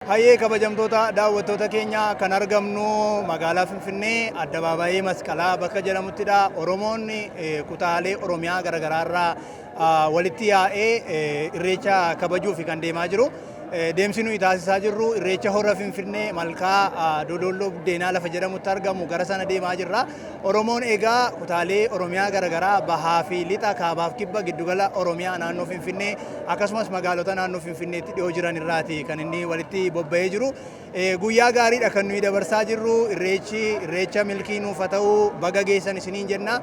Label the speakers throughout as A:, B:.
A: Hayyee kabajamtoota daawwattoota keenya kan argamnu magaalaa Finfinnee addabaabaayii Masqalaa bakka jedhamuttidha. Oromoonni kutaalee Oromiyaa garaagaraarraa walitti yaa'ee irreecha kabajuuf kan deemaa jiru. Deemsi nuyi taasisaa jirru irreecha hora Finfinnee malkaa Dodoolloo Buddeenaa lafa jedhamutti argamu gara sana deemaa jirra. Oromoon egaa kutaalee Oromiyaa garaagaraa bahaa fi lixa kaabaaf kibba giddugala Oromiyaa naannoo Finfinnee akkasumas magaalota naannoo Finfinneetti dhiyoo jiran irraati kan inni walitti bobba'ee jiru. Guyyaa gaariidha kan nuyi dabarsaa jirru irreechi irreecha milkii nuuf haa ta'u baga geessan isiniin jenna.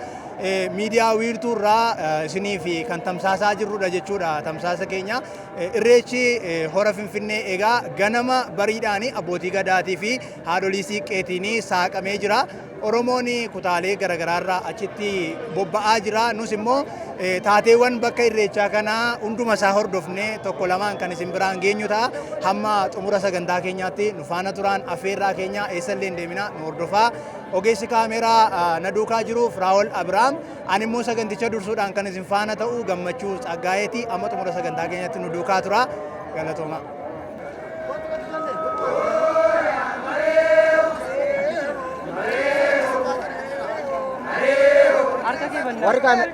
A: Miidiyaa wiirtuu irraa isiniif kan tamsaasaa jirrudha jechuudha tamsaasa keenya. Irreechi hora Finfinnee egaa ganama bariidhaan abbootii gadaatii fi haadholii siiqqeetiin saaqamee jira. Oromoon kutaalee garaagaraarraa achitti bobba'aa jira. Nus immoo taateewwan bakka irreechaa kanaa hunduma isaa hordofnee tokko lamaan kan isin biraan geenyu ta'a. Hamma xumura sagantaa keenyaatti nu faana turaan affeerraa keenya eessallee hin deemina nu hordofaa. Ogeessi kaameraa na duukaa jiru Firaa'ol Abiraam. Ani immoo saganticha dursuudhaan kan isin faana ta'u Gammachuu Tsaggaayeeti. Amma xumura sagantaa keenyatti nu duukaa tura. Galatooma.
B: Warri kaame.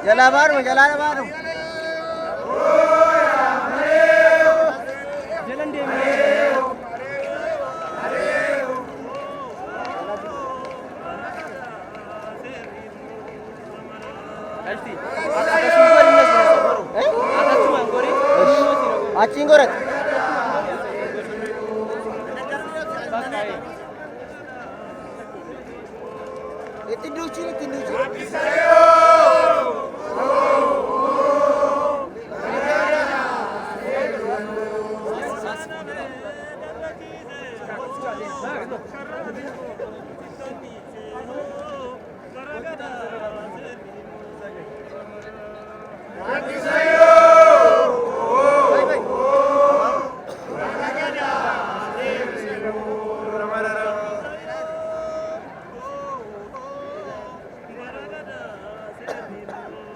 B: Jalaa baadhuma jalaa baadhuma. Achiin godhate. Itti duuchiin itti duuchiin.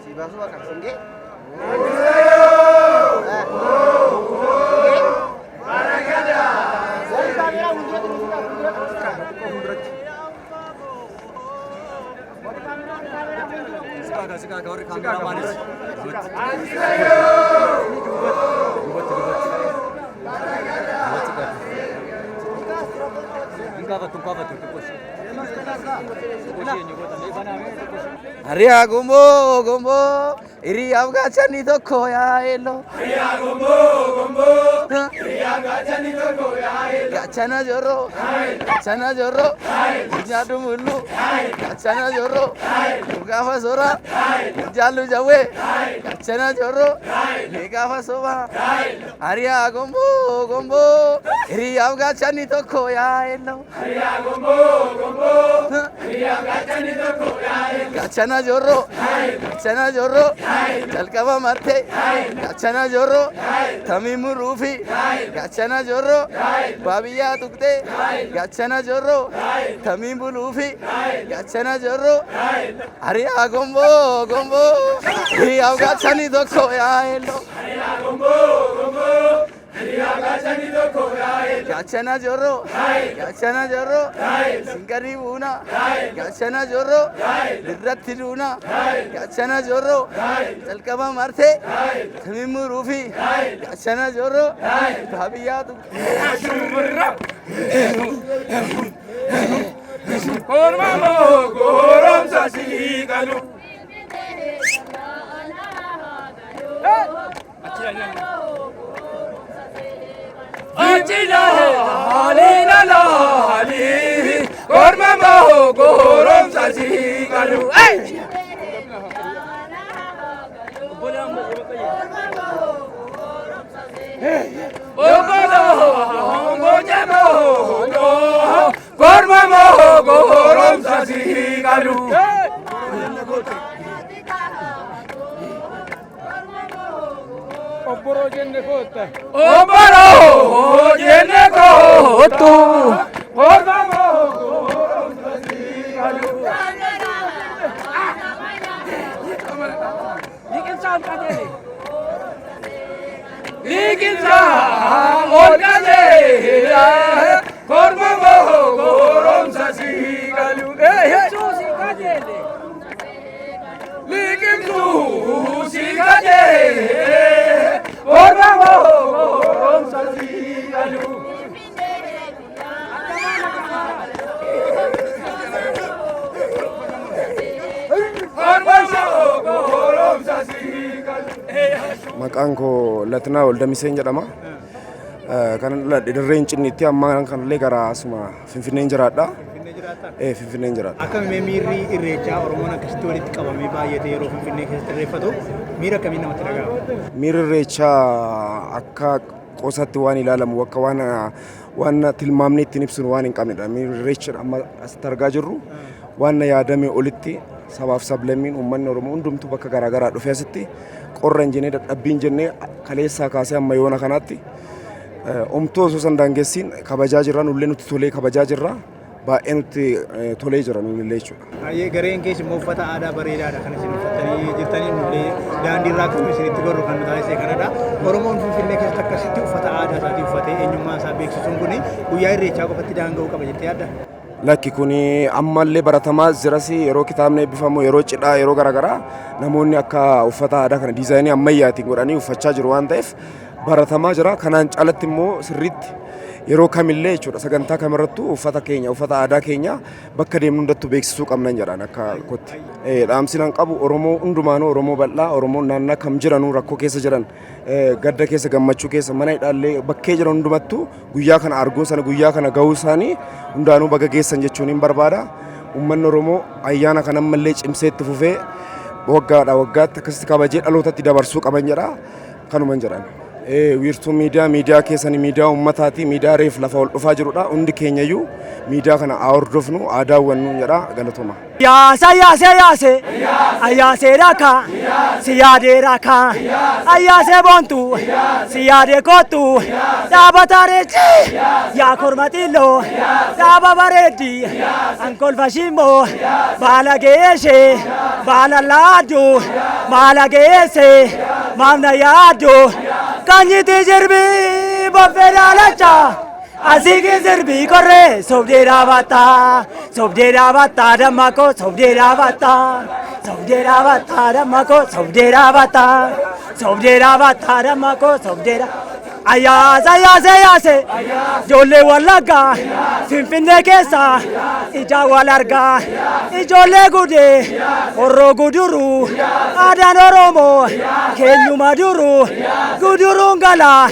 B: Si baasuu bakka singee. Warri kaameeraa fuulduratti nu fidaa fuulduratti.
C: Hiriyaa gomboo gomboo hiriyaaf gaachanni tokko yaa eeloo. Hiriyaa gomboo gomboo hiriyaaf gaachanni tokko yaa eeloo. Gaachana jorroo gaachana jorroo nyaadhu mullu gaachana jorroo gaafa soraa jaallu jawwee gaachana jorroo ni gaafa sobaa. Hiriyaa gomboo gomboo hiriyaaf gaachanni tokko yaa eeloo. Gaachana jorroo gaachana jorroo jalqaba martee gaachana jorroo tamii muruufi gaachana jorroo baabiyyaa tuqxee gaachana jorroo tamii buluufi gaachana jorroo hiriyaa gomboo gomboo hiriyaaf gaachanni tokko yaa eeloo. Gaachana jorroo gaachana jorroo sinqarii buuna gaachana jorroo irratti duuna gaachana jorroo jalqaba martee tamii muruufi gaachana jorroo baabiyyaa
D: Korma moo goromsa sii galu. Achi laali laali korma moo goromsa sii galu. Obolo ngoje moo korma moo goromsa sii galu.
E: Obboroo jenne kootta.
D: Obboloo jenne kootu. Korma moo goromsa sii galu. Liqimsaa ol qajeela korma moo goromsa si galu. Liqimsuu si qajeele korma moo goromsa si galu. Korma moo goromsa si galu.
E: Maqaan koo Latinaa Waldamiseen jedhama. Kanan dhaladhe Dirree Hincinniitti, amma kanallee gara asuma Finfinneen jiraadha.
A: Finfinnee jiraattaa?
E: Ee, Finfinneen jiraadha.
A: Akkami miirri irreechaa, Oromoon akkasitti walitti qabamee baay'atee yeroo Finfinnee keessatti irreeffatu miira akkamiin namatti dhaga'ama?
E: Miirri irreechaa akka qosatti waan ilaalamu, akka waan tilmaamni ittiin ibsinu waan hin qabnedha. Miirri irreecha amma asitti argaa jirru waan yaadame olitti, sabaaf sablammiin uummanni Oromoo hundumtuu bakka garaagaraa dhufee asitti qorra hin jennee, dadhabbii hin jennee, kaleessaa kaasee amma yoona kanaatti omtuu osoo san daangessiin kabajaa jirra. Nullee nutti tolee kabajaa jirra. Baay'ee nutti tolee jira nullee jechuudha.
A: Baay'ee gareen keessa immoo uffata aadaa bareedaadha kan isin uffattanii jirtanii, nullee daandii irraa akkasuma isinitti gorru kan nu taasise kanadha. Oromoon Finfinnee keessatti akkasitti uffata aadaa isaatii uffatee eenyummaa isaa beeksisuun kun guyyaa irreechaa qofatti daanga'uu qaba jettee yaadda?
E: Lakki, kun ammallee baratamaa jiras. Yeroo kitaabni eebbifamu, yeroo cidhaa, yeroo garaagaraa namoonni akka uffata aadaa kana diizaayinii ammayyaatiin godhanii uffachaa jiru waan ta'eef baratamaa jira. Kanaan caalatti immoo sirriitti yeroo kamillee jechuudha, sagantaa kamirrattuu uffata keenya, uffata aadaa keenya bakka deemnu hundattuu beeksisuu qabnan jedhaan akka kootti. Dhaamsi nan qabu Oromoo hundumaanuu, Oromoo bal'aa, Oromoo naannaa kam jiranuu, rakkoo keessa jiran, gadda keessa, gammachuu keessa, mana hidhaallee, bakkee jiran hundumattuu guyyaa kana arguu sana, guyyaa kana gahuu isaanii hundaanuu baga geessan jechuun hin barbaada. Uummanni Oromoo ayyaana kana ammallee cimsee itti fufee waggaadha waggaatti akkasitti kabajee dhalootatti dabarsuu qaban jedha. Kanuman jedhan. Wiirtuu miidiyaa, miidiyaa keessanii, miidiyaa uummataati, miidiyaa reef lafa ol dhufaa jirudha. Hundi keenyayyuu miidiyaa kana haa hordofnu, haa daawwannu jedha. Galatoma.
F: Yaasa yaase yaase ayyaasee raka si yaadee raka ayyaasee boontu si yaadee kootu dhaabata reechi yaa korma xiilloo dhaaba bareeddi ankolfa shimmoo baala geeshee baala laaddu maala geesse maamna yaaddu kanyiti jirbi boffee daalacha. Asiigi sirbii korree sobdee dhaabatta, sobdee dhaabatta, damma koo sobdee dhaabatta, sobdee dhaabatta, damma koo sobdee dhaabatta, sobdee dhaabatta, damma koo sobdee dha. Ayyaasa yaase yaase ijoollee Wallaggaa Finfinnee keessa ijaan wal argaa, ijoollee gudee horroo guduruu, aadaan Oromoo keenyuma duruu, guduruun galaa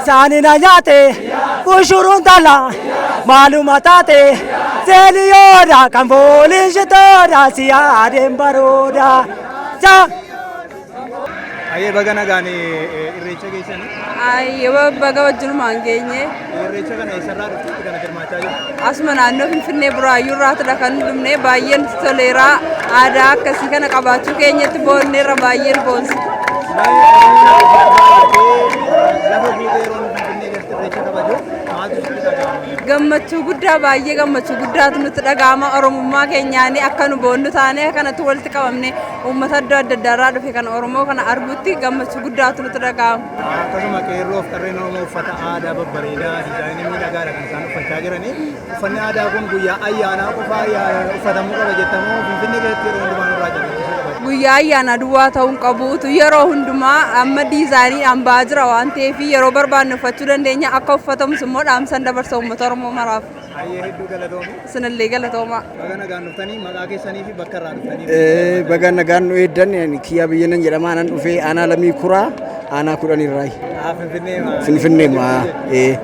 F: saanina nyaate bushuruun tala maaluma taate seeliyoodha kan fooliin shitoodha si yaadeen barooda. Cha.
A: Ayyee, baga nagaan irreecha geessanii.
G: Ayyee, baga wajjinumaan geenye.
A: Irreecha kana eessarraa dhufteetti kana hirmaachaa jiru?
G: Asuma naannoo Finfinnee Buraayyuu irraatidha kan dhufne. Baay'ee nutti toleera. Aadaa akkasii kana qabaachuu keenyatti boonneerra, baay'een boonsa.
A: Lafa guutee yeroo nu Finfinnee keessatti irreecha kabaju maaltu sitti dhaga'ama?
G: Gammachuu guddaa, baay'ee gammachuu guddaatu nutti dhaga'ama. Oromummaa keenyaanii akka nu boonnu taane kanatti walitti qabamne uummata iddoo adda addaarraa dhufe kan Oromoo kana argutti gammachuu guddaatu nutti dhaga'ama.
A: Akkasuma qeerroo fi qarreen Oromoo uffata aadaa babbareedaa diizaayinii miidhagaadha kan isaan uffachaa jiranii. Uffanni aadaa kun guyyaa ayyaanaa qofaa uffatamuu qaba jettamoo Finfinnee keessatti yeroo hundumaa nurraa calaqqisuu qaba?
G: Guyyaa ayyaanaa duwwaa ta'uu hin qabu. Yeroo hundumaa amma diizaayiniidhaan ba'aa jira waan ta'eef yeroo barbaanne uffachuu dandeenya. Akka uffatamus immoo dhaamsan dabarsa uummata Oromoo maraaf.
A: Hayyee, hedduu galatoomi.
G: Isinillee galatoomaa.
A: Baga nagaan dhuftanii, maqaa keessanii fi bakka irraa dhuftanii.
H: Baga nagaan nu eeddan. Kiyyaa Biyyanan jedhama. Anan dhufee aanaa Lamii Kuraa, aanaa 10 irraa.
A: Finfinnee.
H: Finfinnee maa.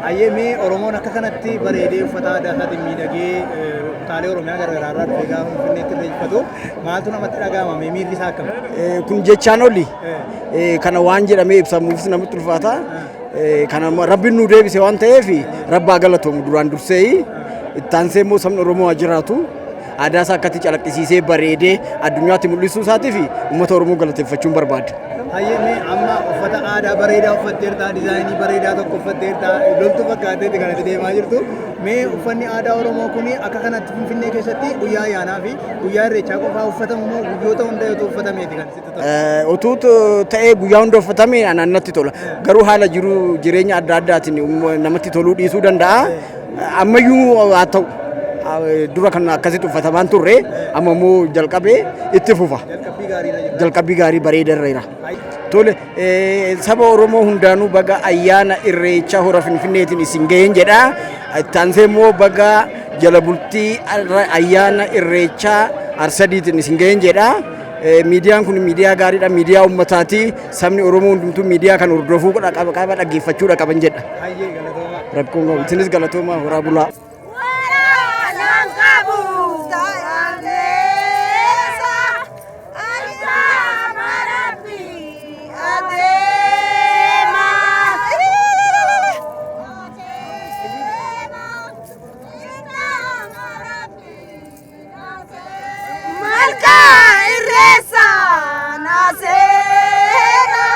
A: Hayyee, mee Oromoon akka kanatti bareedee uffata aadaa isaatiin miidhagee kutaalee Oromiyaa garaagaraa irraa dhufee gaafa Finfinneetti irreeffatu maaltu namatti dhaga'ama? Mee miirri isaa akkam?
H: Kun jechaan oli kana waan jedhamee ibsamuufis namatti ulfaata. Kana Rabbiin nu deebise waan ta'eef Rabbaa galatoomu duraan dursee. Itti aansee immoo sabni Oromoo haa jiraatu. Aadaa isaa akkatti calaqqisiisee bareedee addunyaatti mul'isuu isaatiif uummata Oromoo galateeffachuun barbaada.
A: Hayyee, mee amma uffata aadaa bareedaa uffatteerta, diizaayinii bareedaa tokko uffatteerta, loltuu fakkaatteetti kanatti deemaa jirtu. Mee uffanni aadaa Oromoo kun akka kanatti Finfinnee keessatti guyyaa ayyaanaa fi guyyaa irreechaa qofaa uffatamu moo guyyoota hunda yoo uffatameeti kan sitti tolu?
H: Utuu ta'ee guyyaa hunda uffatame anaan natti tola. Garuu haala jiru jireenya adda addaatiin namatti toluu dhiisuu danda'a. Ammayyuu haa ta'u, dura kan akkasitti uffatamaan turre, amma immoo jalqabee itti fufa.
A: Jalqabbii gaariidha jira.
H: Jalqabbii gaarii bareeda irra. Tole, saba Oromoo hundaanuu baga ayyaana irreechaa hora Finfinneetiin isin ga'een jedha. Itti aansee immoo baga jala bultii ayyaana irreechaa Arsadiitiin isin ga'een jedha. Miidiyaan kun miidiyaa gaariidha, miidiyaa uummataati. Sabni Oromoo hundumtuu miidiyaa kan hordofuu qaba, dhaggeeffachuudha qaban jedha.
A: Hayyee, galatoomaa.
H: Rakkoon qabu. Isinis galatoomaa, horaa bulaa.
G: Waraanaan qabu ta'anneessa ayyaama rabbi adeema. Malkaa irreessa naaseera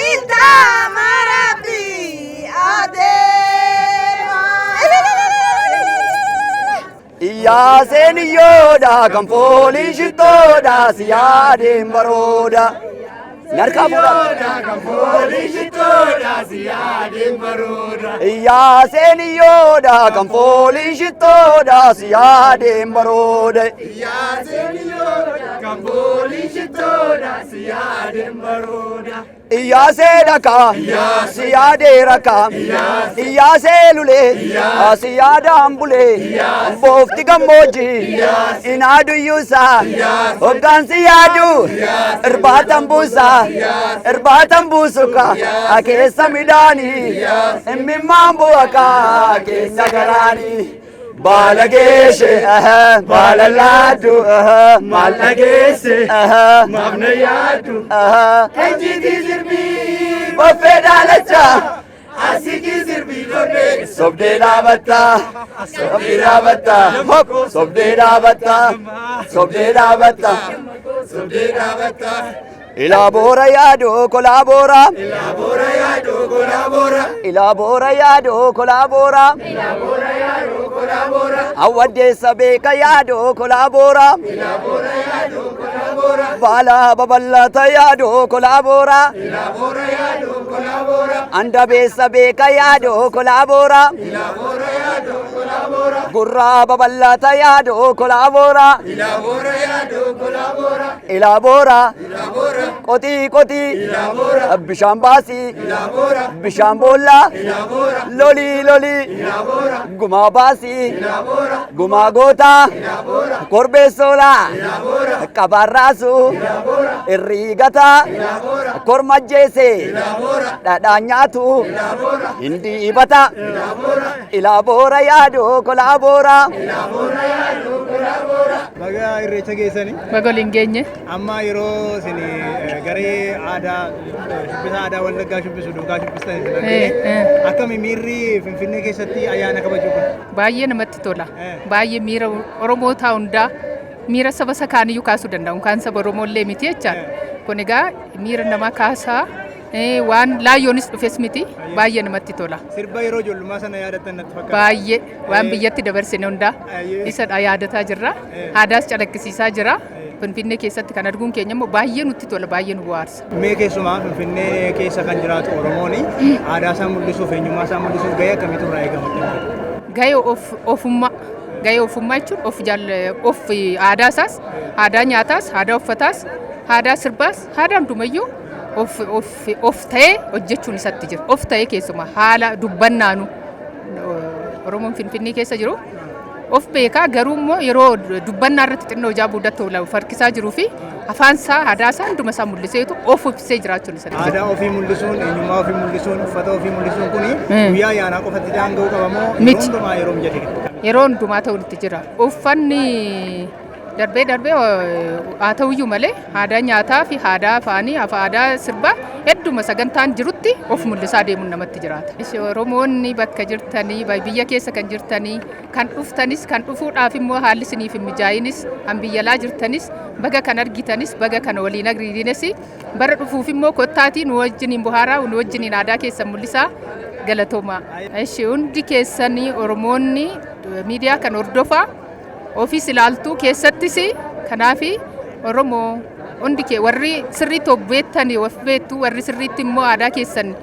G: iltaama rabbi adeema.
C: Iyyaaseen iyyoodha kan fooliin shittoodha si yaadeen barooda. Narkaa fuudhaa.
D: Kan fooliin shittoodha si yaadeen barooda.
C: Iyyaaseen iyyoodha kan fooliin shittoodha si yaadeen barooda.
D: Iyyaaseen iyyoodha kan fooliin shittoodha si yaadeen barooda.
C: Iyyaasee dhakaa si yaadee rakaa, iyyaasee lulee si yaadaan bulee, boofti gammoojjii inaaduyyuusaa hoggaan si yaadu irbaatan buusaa, irbaatan buusuka keessa midhaanii immimmaan bu'aka keessa garaanii. Baala geeshe baala laaddu
D: maal dhageesse maaf na yaaddu. Ejjiitii sirbii
C: Boffee daalacha
D: asikii sirbii donnee.
C: Sobdee dhaabatta, sobdee dhaabatta, hop, sobdee dhaabatta, sobdee dhaabatta,
D: sobdee dhaabatta.
C: Ilaa boora yaadoo kolaa boora.
D: Ilaa boora yaadoo kolaa boora.
C: Ilaa boora yaadoo kolaa boora.
D: Ilaa boora yaadoo kolaa boora.
C: Awwaddeessa beeka yaadoo kolaa boora.
D: Ilaa boora yaadoo kolaa boora.
C: Baala babal'ata yaadoo kolaa boora.
D: Ilaa boora yaadoo kolaa boora.
C: Andabeessa beeka yaadoo kolaa boora.
D: Ilaa boora yaadoo kolaa boora.
C: Gurraa babal'ata yaadoo kolaa boora.
D: Ilaa boora yaadoo kolaa boora.
C: Ilaa boora.
D: Ilaa boora.
C: Qotii qotii.
D: Ilaa boora.
C: Bishaan baasii.
D: Ilaa boora.
C: Bishaan boollaa.
D: Ilaa boora.
C: Lolii lolii.
D: Ilaa boora.
C: Gumaa baasii.
D: Ilaa boora.
C: Gumaa gootaa.
D: Ilaa boora.
C: Korbeessoolaa.
D: Ilaa boora.
C: Qabarraasu.
D: Ilaa boora.
C: Irriigataa.
D: Ilaa boora.
C: Kormajjeese.
D: Ilaa boora.
C: Dhadhaan nyaatu.
D: Ilaa boora.
C: Hindi ibata.
D: Ilaa boora.
C: Ilaa boora yaadoo kolaa boora.
D: Ilaa boora yaadoo kolaa boora.
A: Baga irreecha geessanii.
I: Baga waliin geenye.
A: Amma yeroo isin garee aadaa shubbisa aadaa Wallaggaa shubbisu duukaa shubbistan isin argine. Akkami miirri Finfinnee keessatti ayyaana kabajuu kun?
I: Baay'ee namatti tola. Baay'ee miira Oromootaa hundaa, miira saba isa kaaniyyuu kaasuu danda'u. Kaan saba Oromoo illee miti jechaadha. Kun egaa miira namaa kaasaa, waan laayyoonis dhufes miti, baay'ee namatti tola.
A: Sirba yeroo ijoollummaa sana yaadattan natti fakkaata.
I: Baay'ee waan biyyatti dabarsine hundaa isa yaadataa jirra. Aadaas calaqqisiisaa jira. Finfinnee keessatti kan arguun keenya immoo baay'ee nutti tola, baay'ee nu bohaarsa.
A: Mee keessumaa Finfinnee keessa kan jiraatu Oromoon aadaa isaa mul'isuuf, eenyummaa isaa mul'isuuf gahee akkamiitu irraa eegama?
I: Gahee of ofummaa, gahee ofummaa jechuun of jaal of aadaa isaas, aadaa nyaataas, aadaa uffataas, aadaa sirbaas, aadaa hundumayyuu of of of ta'ee hojjechuun isatti jira. Of ta'ee keessumaa haala dubbannaanu Oromoon Finfinnee keessa jiru of beekaa, garuu immoo yeroo dubbannaa irratti xinnoo ijaa boodatti of harkisaa jiruu fi afaan isaa, aadaa isaa hunduma isaa mul'iseetu of ibsee jiraachuun isatti jira.
A: Aadaa ofii mul'isuun, eenyummaa ofii mul'isuun, uffata ofii mul'isuun kuni guyyaa ayyaanaa qofatti daanga'uu qaba moo yeroo
I: Miti.
A: hundumaa yeroo mijate?
I: Yeroo hundumaa ta'uun itti jira. Uffanni darbee darbee haa ta'uyyuu malee aadaa nyaataa fi aadaa afaanii, aadaa sirbaa hedduma sagantaan jirutti of mul'isaa deemuun namatti jiraata. Oromoonni bakka jirtanii, biyya keessa kan jirtanii, kan dhuftanis, kan dhufuudhaaf immoo haalli isiniif hin mijaa'inis, kan biyya alaa jirtanis, baga kan argitanis, baga kan waliin argitines, bara dhufuuf immoo kottaatii nu wajjiniin bohaaraa, nu wajjiniin aadaa keessan mul'isaa. Galatoomaa. Ishi hundi keessanii Oromoonni miidiyaa kan hordofaa ofiis ilaaltuu keessattis kanaafi Oromoo hundi kee warri sirriitti of beektanii of beektu warri sirriitti immoo aadaa keessan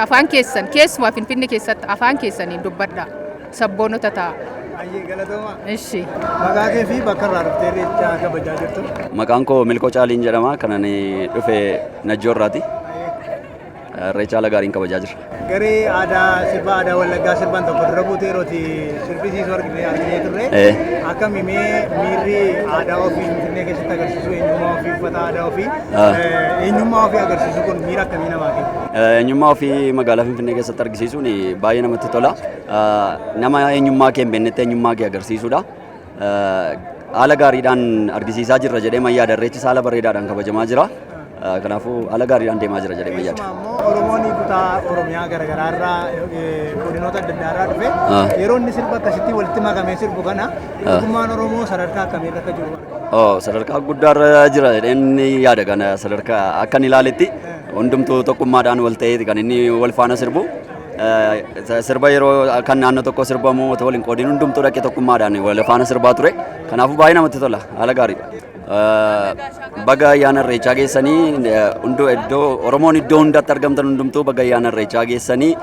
I: afaan keessan keessumaa Finfinnee keessatti afaan keessaniin dubbadha. Sabboonota ta'a.
A: Baay'ee galatoomaa.
I: Ishi.
A: Maqaa kee fi bakka irraa dhuftee irreecha kabajaa jirtu.
J: Maqaan koo Milkoo Caaliin jedhama. Kan ani dhufe Najjoo irraati. Irreecha haala gaariin kabajaa jira.
A: Garee aadaa sirba aadaa Wallaggaa sirban tokko dura buutee yerooti sirbisiisu arginee turre. Akkami mee miirri aadaa ofii Finfinnee keessatti agarsiisu eenyummaa ofii uffata aadaa ofii eenyummaa ofii agarsiisu kun miira akkamii namaa kenna?
J: Eenyummaa ofii magaalaa Finfinnee keessatti argisiisuun baay'ee namatti tola. Nama eenyummaa kee hin beeknetti eenyummaa kee agarsiisuudha. Haala gaariidhaan argisiisaa jirra jedhee mayyaada. Irreechis haala bareedaadhaan kabajamaa jira. Kanaafuu haala gaariidhaan deemaa jira jedhee mayyaada.
A: Keessumaa immoo Oromoon kutaa Oromiyaa garaagaraa irraa godinoota adda addaa irraa dhufe yeroo inni sirba akkasitti walitti makamee sirbu kana tokkummaan Oromoo sadarkaa akkamii irra akka jiru argina?
J: Oh, sadarkaa guddaarra jira jedheen yaada kana sadarkaa akkan ilaaletti hundumtuu tokkummaadhaan wal ta'ee kan inni wal faana sirbu. Sirba yeroo kan naannoo tokko sirbamu otoo wal hin qoodin hundumtuu dhaqee tokkummaadhaan wal faana sirbaa ture. Kanaafuu baay'ee namatti tola haala gaariidha. Baga ayyaana irreechaa geessanii hunduu iddoo Oromoon iddoo hundatti argamtan hundumtuu baga ayyaana irreechaa geessanii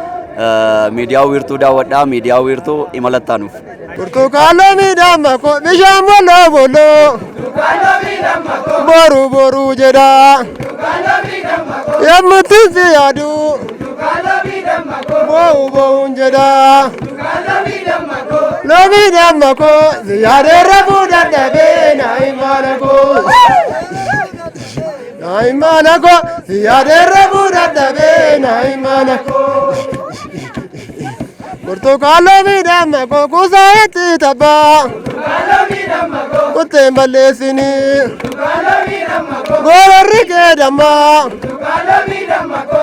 J: miidiyaa wiirtuu daawwadhaa miidiyaa wiirtuu imalattaanuuf.
D: Burtukaanoo miidhama koo bishaan bolloo bolloo boru boru jedha yommutti si yaadu boo'u boo'uun jedha loomii damma koo si yaadeerra fuudhadhabee na imaana koo na imaana koo si yaadeerra fuudhadhabee na imaana koo. Burtukaanoo miidhama koo kuusaa itti tabbaa kutteen balleessinii gororri kee dammaa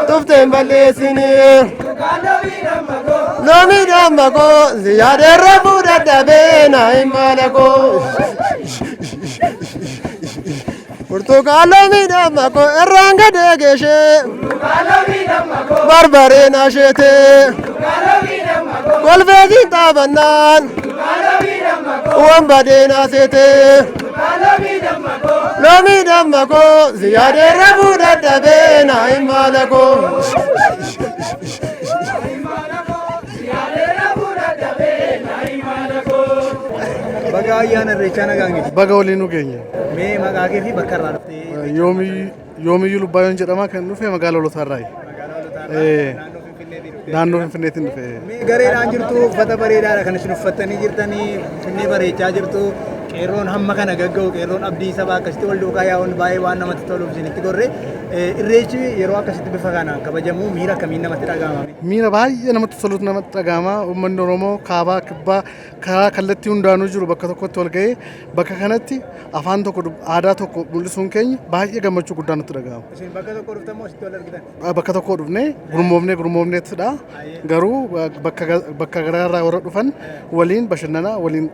D: tufteen balleessinii loomii damma koo si yaadeerra fuudhadhabee na imaana koo. Burtukaanoo miidhama koo irraan gadee geeshee barbareen asheetee kolfeetiin taphannaan wanbadeen aseetee loomii damma koo si yaadeerra fuudhadhabee na imaana koo.
A: Baga ayyaana irreechaa nagaan geesse.
K: Baga waliin nu geenye.
A: Mee maqaa kee fi bakka irraa dhuftee?
K: Yoomiyyuu Lubbaayyoon jedhama kan dhufe magaalaa Hoolotaarraayi. Naannoo Finfinneetiin dhufe.
A: Mee gareedhaan jirtu uffata bareedaadha kan isin uffattanii jirtanii Finfinnee bareechaa jirtu. Qeerroon hamma kana gagga'u qeerroon abdii sabaa akkasitti wal duukaa yaa'uun baay'ee waan namatti toluuf isinitti gorre. Irreechi yeroo akkasitti bifa kanaan kabajamu miira akkamiin namatti dhaga'ama?
K: Miira baay'ee namatti tolutu namatti dhaga'ama. Uummanni Oromoo kaabaa kibbaa karaa kallattii hundaanuu jiru bakka tokkotti wal ga'ee bakka kanatti afaan tokko aadaa tokko mul'isuun keenya baay'ee gammachuu guddaa nutti dhaga'ama.
A: Isin bakka tokko dhuftan moo asitti wal argitan?
K: Bakka tokko dhufnee gurmoofnee gurmoofneetidha. Garuu bakka garaagaraa warra dhufan waliin bashannanaa waliin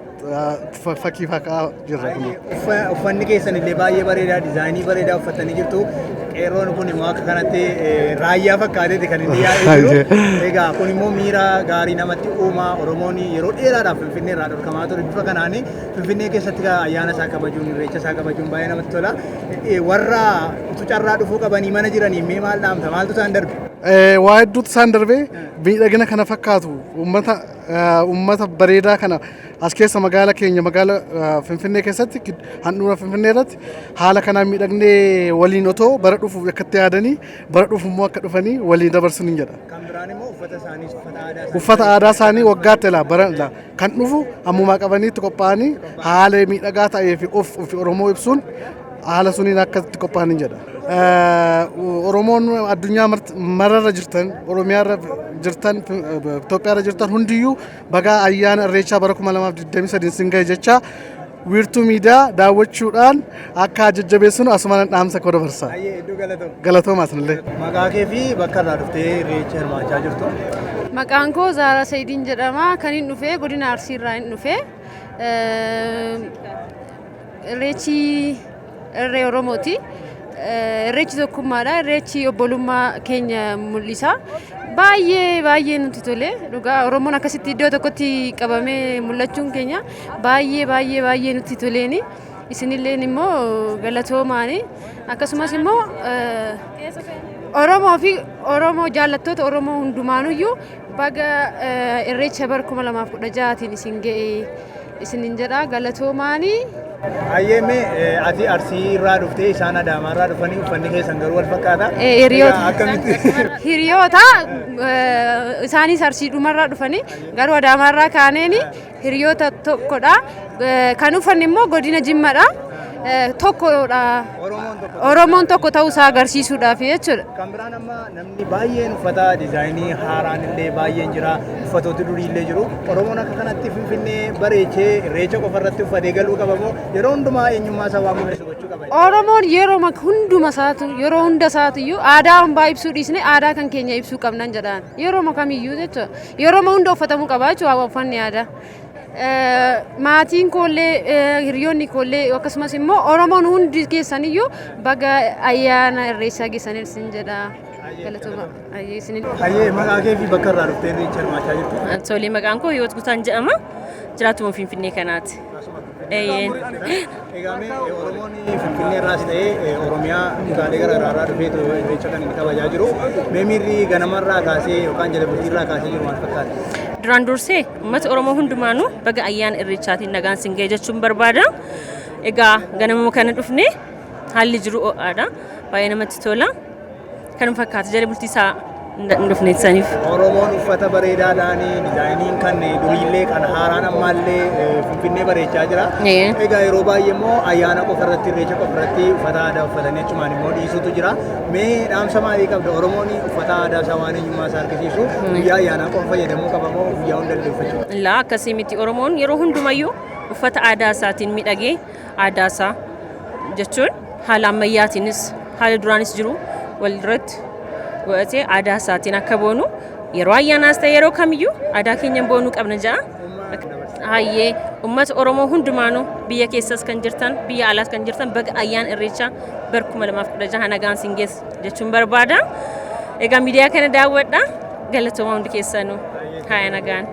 K: fakkii faa ka'aa jirra kun.
A: Uffanni keessan illee baay'ee bareedaa diizaayinii bareedaa uffatanii jirtu. Qeerroon kun immoo akka kanatti raayyaa fakkaateeti kan inni yaa'ee jiru. Egaa kun immoo miira gaarii namatti uuma. Oromoon yeroo dheeraadhaaf Finfinnee irraa dhorkamaa ture. Bifa kanaan Finfinnee keessatti ayyaana isaa kabajuun irreecha isaa kabajuun baay'ee namatti tola. Warra utuu carraa dhufuu qabanii mana jiranii mee maal dhaamta? Maaltu isaan darbe?
K: Waa hedduutu isaan darbee miidhagina kana fakkaatu uummata bareedaa kana as keessa magaala keenya magaala Finfinnee keessatti handhuura Finfinnee irratti haala kanaan miidhagnee waliin otoo bara dhufuuf akkatti yaadanii bara dhufu immoo akka dhufanii waliin dabarsuun hin jedha.
A: Kan biraan immoo uffata isaaniis uffata aadaa isaanii.
K: Uffata aadaa isaanii waggaatti laa bara laa kan dhufu ammumaa qabanii itti qophaa'anii haala miidhagaa ta'ee fi of fi Oromoo ibsuun haala suniin akka itti qophaa'an hin jedha. Oromoon addunyaa mararra jirtan, Oromiyaarra jirtan, Itoophiyaarra jirtan hundiyyuu baga ayyaana Irreechaa bara 2023 sin gahe jecha wiirtuu miidiyaa daawwachuudhaan akka jajjabeessinu asumaan dhaamsa koo dabarsa.
A: Baay'ee hedduu galatooma.
K: Galatooma asinillee.
A: Maqaa kee fi bakka irraa dhuftee irreecha hirmaachaa jirtu.
G: Maqaan koo Zaaraa Sayidiin jedhama. Kan hin dhufe godina Arsii irraa hin dhufe. Irreechi irree Oromooti. Irreechi tokkummaadha. Irreechi obbolummaa keenya mul'isa.
L: Baay'ee baay'ee nutti tole. Dhugaa Oromoon akkasitti iddoo tokkotti qabamee mul'achuun keenya baay'ee baay'ee baay'ee nutti toleeni. Isinilleen immoo galatoomaani. Akkasumas immoo Oromoo fi Oromoo jaallattoota Oromoo hundumaanuyyuu baga Irreecha bara 2016tiin isin ga'e isinin jedha galatoomaani.
A: Hayyee mee ati Arsii irraa dhuftee isaan Adaamaa irraa dhufanii uffanni keessan garuu wal fakkaata.
L: Hiriyoota.
A: Egaa akkamitti?
L: Hiriyoota isaanis Arsii dhumarraa dhufanii garuu Adaamaa irraa kaaneeni hiriyoota tokkodha. Kan uffanne immoo godina Jimmadha. Tokkodha. Oromoon tokko ta'uu isaa agarsiisuudhaaf jechuudha.
A: Kan biraan amma namni baay'een uffata diizaayinii haaraan illee baay'een jira. Uffatooti durii illee jiru. Oromoon akka kanatti Finfinnee bareechee Irreecha qofa irratti uffatee galuu qaba moo yeroo hundumaa eenyummaa isaa waan mul'isu gochuu qaba?
L: Oromoon yeroo hunduma isaatu yeroo hunda isaatu iyyuu aadaa hambaa ibsuu dhiisnee aadaa kan keenya ibsuu qabnan jedhaan. Yeroo kamiyyuu jechuudha. Yeroo hunda uffatamuu qaba jechuudha uffanni aadaa. Maatiin koollee hiriyoonni koollee akkasumas immoo Oromoon hundi keessaniyyuu baga ayyaana Irreechaa geessanii isin jedha. Galatooma.
A: Hayyee maqaa kee fi bakka irraa dhuftee Irreecha hirmaachaa jirtu?
M: Tole, maqaan koo Hiyoot Guutaan jedhama. Jiraatuma Finfinnee kanaati. Eeyyeen.
A: Egaa mee Oromoon Finfinnee irraas ta'ee Oromiyaa kutaalee garaa garaa irraa dhufee Irreecha kan inni kabajaa jiru. Mee miirri ganamarraa kaasee yookaan jala bultii irraa kaasee jiru maal fakkaata?
M: Duraan dursee uummata Oromoo hundumaanuu baga ayyaana Irreechaatiin nagaan sin ga'e jechuun barbaada. Egaa ganamuma kana dhufne haalli jiru ho'aadha. Baay'ee namatti tola. Kanuma fakkaata jala bultii isaa hin dhufne saniif.
A: Oromoon uffata bareedaadhaan diizaayiniin kan duriillee kan haaraan ammaallee Finfinnee bareechaa jira. Egaa yeroo baay'ee immoo ayyaana qofa irratti Irreecha qofa irratti uffata aadaa uffatanii achumaan immoo dhiisutu jira. Mee dhaamsa maalii qabda? Oromoon uffata aadaa isaa waan eenyummaa isaa argisiisu guyyaa ayyaanaa qofa fayyadamuu qaba moo guyyaa hunda illee uffachuu qaba?
M: Laa akkasii miti Oromoon yeroo hundumayyuu uffata aadaa isaatiin miidhagee aadaa isaa jechuun haala ammayyaatiinis haala duraanis jiru walirratti godhatee aadaa isaatiin akka boonu yeroo ayyaanaas ta'e yeroo kamiyyuu aadaa keenyan boonuu qabna jedha. Hayyee uummata Oromoo hundumaanuu biyya keessas kan jirtan biyya alaas kan jirtan baga ayyaana Irreechaa bara 2016 nagaan siin geesse jechuun barbaada. Egaa miidiyaa kana daawwadha. Galatoomaa hundi keessanuu. Haaya nagaan.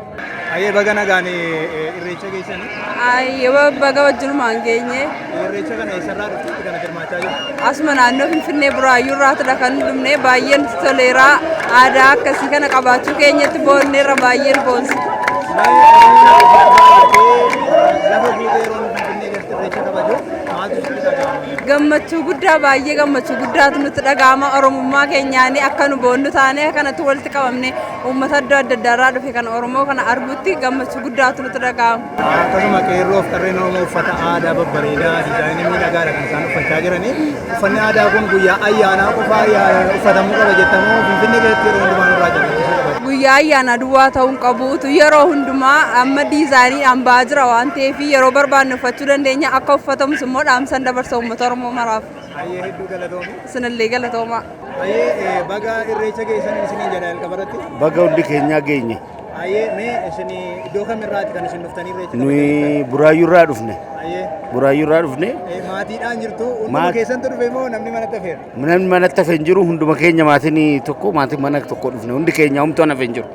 A: Hayyee baga nagaan Irreecha geessanii.
G: Ayyee baga wajjinumaan geenye.
A: Irreecha kana eessarraa dhufteetti kana hirmaachaa jirtu?
G: Asuma naannoo Finfinnee Buraayyuu irraatidha kan dhufne baay'ee nutti toleera. Aadaa akkasii kana qabaachuu keenyatti boonneerra baay'ee nu boonsa.
A: Lafa guutee yeroo nu Finfinnee keessatti Irreecha kabaju maaltu sitti dhaga'ama?
G: Gammachuu guddaa baay'ee gammachuu guddaatu nutti dhaga'ama. Oromummaa keenyaanii akka nu boonnu taanee kanatti walitti qabamne uummata iddoo adda addaa irraa dhufe kan Oromoo kana argutti gammachuu guddaatu nutti dhaga'ama.
A: Akkasuma qeerroo fi qarreen Oromoo uffata aadaa babbareedaa diizaayinii miidhagaadha kan isaan uffachaa jiranii. Uffanni aadaa kun guyyaa ayyaanaa qofaa uffatamuu qaba jettamoo Finfinnee keessatti yeroo hundumaa nurraa calaqqisuu qaba?
G: Guyyaa ayyaanaa duwwaa ta'uu hin qabu. Utuu yeroo hundumaa amma diizaayiniidhaan ba'aa jira waan ta'eef yeroo barbaanne uffachuu dandeenya. Akka uffatamus immoo dhaamsan dabarsa uummata Oromoo maraaf.
A: Hayyee hedduu galatoomi.
G: Isinillee galatoomaa.
A: Hayyee baga Irreecha geessan isiniin jedha jalqaba irratti.
N: Baga hundi keenyaa geenye.
A: Hayyee mee isin iddoo kamirraati kan isin dhuftanii Irreecha
N: Nuyi Buraayyuurraa dhufne.
A: Hayyee.
N: Buraayyuurraa dhufne.
A: Maatiidhaan jirtu hunduma keessantu dhufe moo namni manatti hafeera?
N: Namni manatti hafe hin jiru hunduma keenya maatiin tokko maatiin mana tokko dhufne hundi keenya homtuu hafe hin jiru.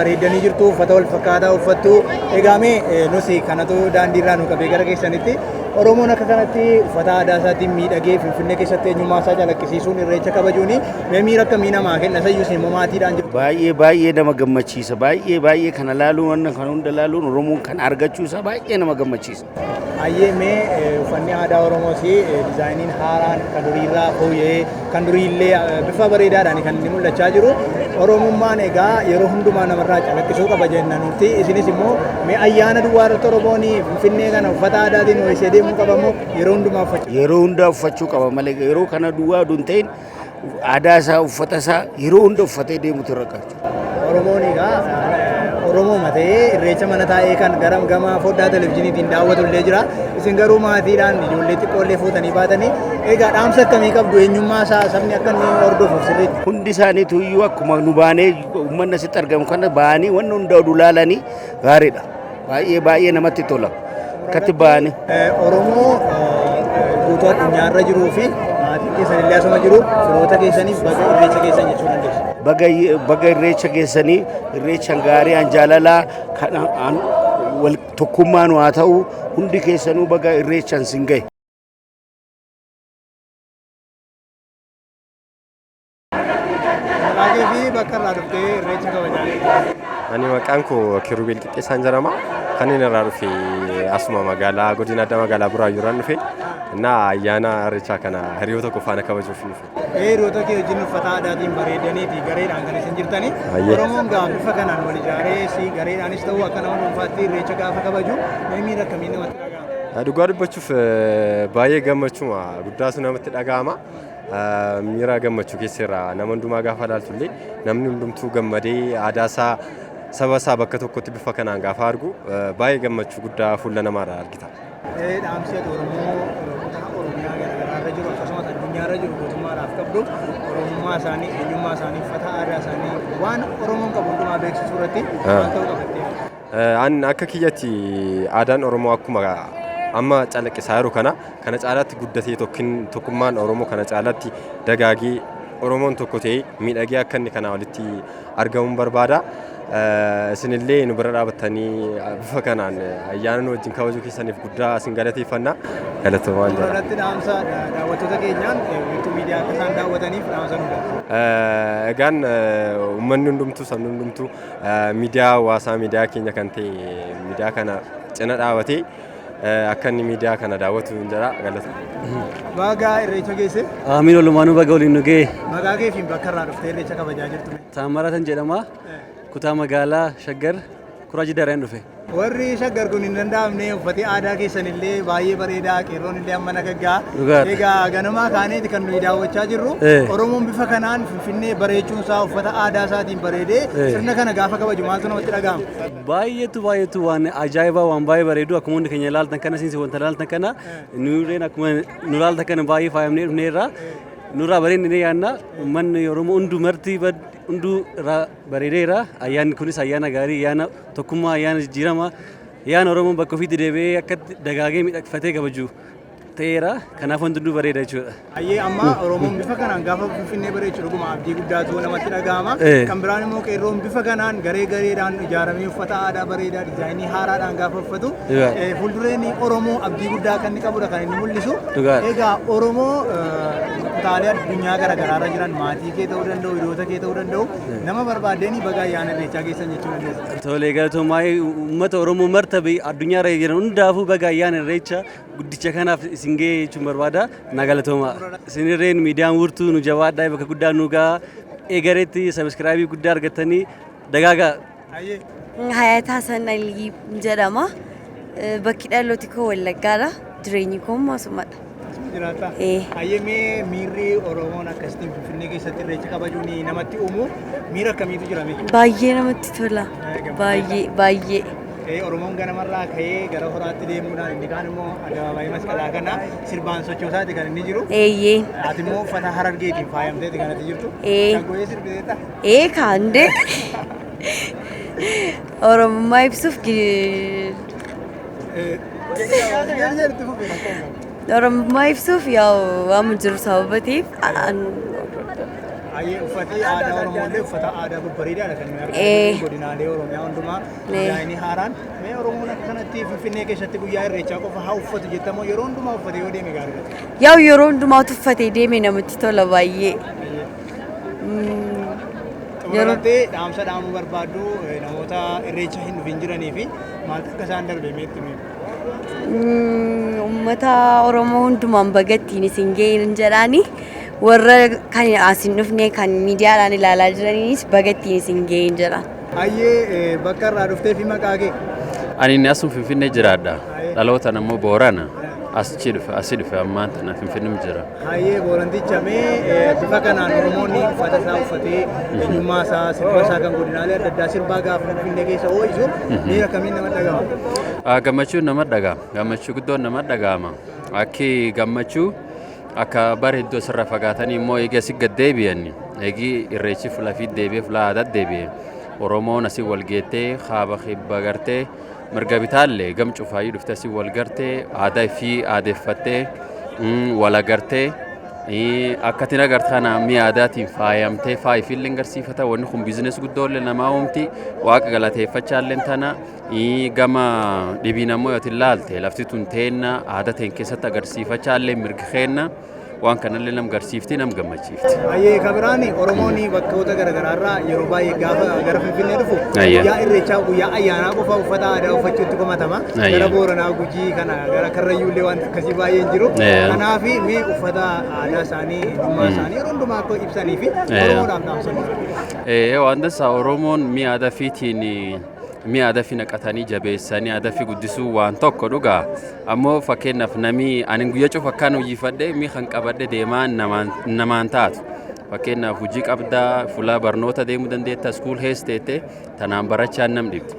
A: Bareeddanii jirtu uffata wal fakkaataa uffattu. Egaa mee nusi kanatu daandiirraa nu qabee gara keessanitti Oromoon akka kanatti uffata aadaa isaatiin miidhagee Finfinnee keessatti eenyummaa isaa calaqqisiisuun Irreecha kabajuun mee miira akkamii namaa kenna? Isayyuu isin immoo maatiidhaan jirtu.
N: Baay'ee baay'ee nama gammachiisa. Baay'ee baay'ee kana laaluun wanna kana hunda laaluun Oromoon kana argachuu isaa baay'ee nama gammachiisa.
A: Hayyee mee uffanni aadaa Oromoos dizaayiniin haaraan kan duriirraa fooyya'ee kan duriillee bifa bareedaadhaan kan inni mul'achaa jiru. Oromummaan egaa yeroo hundumaa namarraa calaqqisuu qaba jenna nuti. Isinis immoo mee ayyaana duwwaa irratti Oromoon Finfinnee kana uffata aadaatiin ho'isee deemuu qaba moo yeroo hundumaa uffachuu?
N: Yeroo hundaa uffachuu qaba malee yeroo kana duwwaa oduu hin ta'in aadaa isaa uffata isaa yeroo hunda uffatee deemutu irra qaba.
A: Oromoon egaa Oromooma ta'ee Irreecha mana taa'ee kan gara gama foddaa televizyiiniitiin daawwatu illee jira. Isin garuu maatiidhaan ijoollee xiqqoollee fuutanii baatanii egaa dhaamsa akkamii qabdu eenyummaa isaa sabni akka inni hordofuuf sirriitti?
N: Hundi isaaniitu iyyuu akkuma nu baanee uummanni asitti argamu kana baanii wanni hunda oduu laalanii gaariidha. Baay'ee baay'ee namatti tola. Akkatti baanii.
A: Oromoo guutuu addunyaarra jiruu fi Maatiin keessan illee asuma jiru. Firoota keessaniif baga irreecha keessan jechuu dandeessu.
N: Baga baga irreecha geessanii, irreechan gaarii an jaalalaa kan an wal tokkummaa nu haa ta'u, hundi keessanuu baga irreechan sin gahe.
A: Maqaa kee fi bakka irraa dhuftee irreecha kabajaa jirtu.
O: Ani maqaan koo Kiruubeel Qixxeessaan jedhama. Kan inni irraa dhufe asuma magaalaa godina addaa magaalaa Buraayyuu irraan dhufe. Innaa ayyaana irreechaa kana hiriyoota koo faana kabajuuf dhufe.
A: Hiriyoota kee wajjin uffata aadaatiin bareedaniiti gareedhaan kan isin jirtani.
O: Ayyee.
A: Oromoon gaa bifa kanaan wal ijaaree si gareedhaanis ta'u akka nama dhuunfaatti irreecha gaafa kabaju mee miira akkamii namatti dhaga'ama?
O: Dhugaa dubbachuuf baay'ee gammachuma guddaatu namatti dhaga'ama. Miira gammachuu keessa irraa nama hundumaa gaafa ilaaltu illee namni hundumtuu gammadee aadaa isaa saba isaa bakka tokkotti bifa kanaan gaafa argu baay'ee gammachuu guddaa fuula namaarraa argita.
A: Dhaamsi ati Oromoo kutaa Oromiyaa garaagaraa irra jiru akkasumas addunyaa irra jiru guutummaadhaaf qabdu Oromummaa isaanii, eenyummaa isaanii, uffata aadaa isaanii waan Oromoon qabu hundumaa beeksisuu irratti maal ta'uu qabattee yaadda?
O: An akka kiyyatti aadaan Oromoo akkuma amma calaqqisaa jiru kana kana caalaatti guddatee tokkummaan Oromoo kana caalaatti dagaagee Oromoon tokko ta'ee miidhagee akka inni kanaa olitti argamuun barbaada. Isinillee nu bira dhaabattanii bifa kanaan ayyaana nu wajjin kabajuu keessaniif guddaa isin galateeffanna. Galatoomaa jedha.
A: Irratti dhaamsa daawwattoota keenyaan Wiirtuu Miidiyaa akka isaan daawwataniif dhaamsa nu dabarsa.
O: Egaan uummanni hundumtuu sabni hundumtuu miidiyaa hawaasaa miidiyaa keenya kan ta'e miidiyaa kana cina dhaabatee akka inni miidiyaa kana daawwatu hin jedha galata.
A: Baga irreecha geesse.
P: Amiin, walumaanuu baga waliin nu ga'e.
A: Maqaa kee fi bakka irraa dhuftee irreecha kabajaa jirtu.
P: Taammaratan jedhama. Kutaa magaalaa Shaggar Kuraa Jiddaarraan dhufe.
A: Warri Shaggar kun hin danda'amne, uffati aadaa keessan illee baay'ee bareedaa, qeerroon illee amma nagaggaa.
P: Dhugaadha.
A: Egaa ganamaa kaaneeti kan nuyi daawwachaa jirru. Oromoon bifa kanaan Finfinnee bareechuun isaa, uffata aadaa isaatiin bareedee sirna kana gaafa kabaju maaltu namatti dhaga'ama?
P: Baay'eetu baay'eetu waan ajaa'ibaa, waan baay'ee bareedu. Akkuma hundi keenya ilaaltan kana, siinsi wanta ilaaltan kana, nuureen akkuma nu ilaaltan kana baay'ee faayamnee dhufneerra. Nurraa bareedne ni yaadna. Uummanni Oromoo hunduu marti hunduu irraa bareedeera. Ayyaanni kunis ayyaana gaarii, ayyaana tokkummaa, ayyaana jijjiirama, ayyaana Oromoon bakka ofiitti deebi'ee akka dagaagee miidhagfatee kabaju ta'eera. Kanaaf wanti hunduu bareeda jechuudha.
A: Hayyee, amma Oromoon bifa kanaan gaafa Finfinnee bareechu dhuguma abdii guddaatu namatti dhaga'ama. Kan biraan immoo qeerroon bifa kanaan garee gareedhaan ijaaramee uffata aadaa bareedaa diizaayinii haaraadhaan gaafa uffatu fuuldureen Oromoo abdii guddaa kan inni qabudha kan inni mul'isu. Egaa Oromoo kutaalee addunyaa garaagaraa irra jiran, maatii kee ta'uu danda'u, hiriyoota kee ta'uu danda'u, nama barbaaddeen baga ayyaana irreechaa geessan jechuu dandeessa.
P: Tolee, galatoomaa. Uummata Oromoo marta addunyaa irra jiran hundaafuu baga ayyaana irreecha guddicha kanaaf isin ga'ee jechuun barbaada. Na galatoomaa. Isinirreen miidiyaan Wiirtuu nu jabaadhaa, bakka guddaa nu gahaa. Eegareetti subscribe guddaa argattanii dagaagaa.
Q: Hayaat Hasan Alii jedhama. Bakki dhalooti koo Wallaggaadha. Jireenyi koo immoo asumadha.
A: Jiraata. Hayyee, mee miirri Oromoon akkasitiin Finfinnee keessatti irreecha kabajuun namatti uumu miira akkamiitu jira mee?
Q: Baay'ee namatti tola. Baay'ee baay'ee.
A: Oromoon ganamarraa ka'ee gara horaatti deemuudhaan, inni kaan immoo addabaabaayii masqalaa kana sirbaan sochoosaati kan inni jiru.
Q: Eeyyee.
A: Ati immoo uffata Harargeetiin faayamteeti kan ati jirtu.
Q: Ee.
A: Shaggooyee sirbiteetta?
Q: Ee, kaandee. Oromummaa ibsuuf Oromummaa ibsuuf yaa'u waan jiru sababa ta'eef
A: Hayyee, uffati aadaa Oromoo illee uffata aadaa babbareedaadha kan nuyi argaa jirru godinaalee Oromiyaa hundumaa diizaayinii haaraan. Mee Oromoon akkanatti Finfinnee keessatti guyyaa irreechaa qofa haa uffatu jettamoo yeroo hundumaa uffatee yoo deeme gaariidha?
Q: Yaa'u yeroo hundumaatu uffatee deeme namatti tola baay'ee.
A: Xumurratti dhaamsa dhaamuu barbaaddu namoota irreecha hin dhufin jiranii fi maaltu akka isaan darbe meetti himi?
Q: Uummata Oromoo hundumaan baga ittiin isin ga'een jedhaani, warra kan as hin dhufne kan miidiyaadhaan ilaalaa jiraniinis baga ittiin isin ga'een jedha.
A: Hayyee, bakka irraa dhuftee fi maqaa kee?
R: Ani inni asuma Finfinnee jiraadha. Dhalootaan ammoo Boorana. Achi dhufe, asii dhufe, ammaan tana Finfinnee jira.
A: Hayyee Booranticha, mee bifa kanaan Oromoonni uffata isaa uffatee eenyummaa isaa sirba isaa kan godinaalee adda addaa sirbaa gaafa Finfinnee keessa ho'isu miira akkamiin nama dhaga'ama?
R: Gammachuun nama dhaga'ama. Gammachuu guddoon nama dhaga'ama. Akki gammachuu akka bara iddoo sirra fagaatanii immoo eegi asii gad deebi'an, eegi irreechi fuula fi deebi'ee fuula aadaa deebi'e, Oromoon asii wal geettee kaaba kibba gartee mirga bitaallee gam cufaayyuu dhuftee asii wal gartee aadaa fi aadeeffattee wal agartee. Akkatiin agartu kana mi'a aadaatiin faayamtee faayifillee agarsiifata. Wanni kun business guddoollee namaa uumti. Waaqa galateeffachaallee tana gama dhibiin ammoo yoo ilaalte lafti tun teenna aadaa teen keessatti agarsiifachaallee mirga keenna waan kanallee nam garsiifti, nam gammachiifti.
A: Baay'ee kan biraan Oromoon bakkoota garaagaraarraa yeroo baay'ee gaafa gara Finfinnee dhufu guyyaa Irreechaa, guyyaa ayyaanaa qofa uffata aadaa uffachuutti komatama. Gara Booranaa, Gujii kana, gara Karrayyuullee wanti akkasii baay'een jiru. Kanaaf mee uffata aadaa isaanii, eenyummaa isaanii yeroo hundumaa akka ibsanii fi Oromoodhaaf dhaamsan.
R: Waan dansaa Oromoon mi'a aadaa fiitiin mi'a aadaa fi naqatanii jabeessanii aadaa fi guddisuu waan tokko dhugaa. Ammoo fakkeenyaaf namni ani guyyaa cufa akkaan hojiifadhee mi'a kan qabadhe deemaa namaan taatu. Fakkeenyaaf hojii qabdaa, fuula barnoota deemuu dandeetta, school heesteette tanaan barachaa nam dhibdi.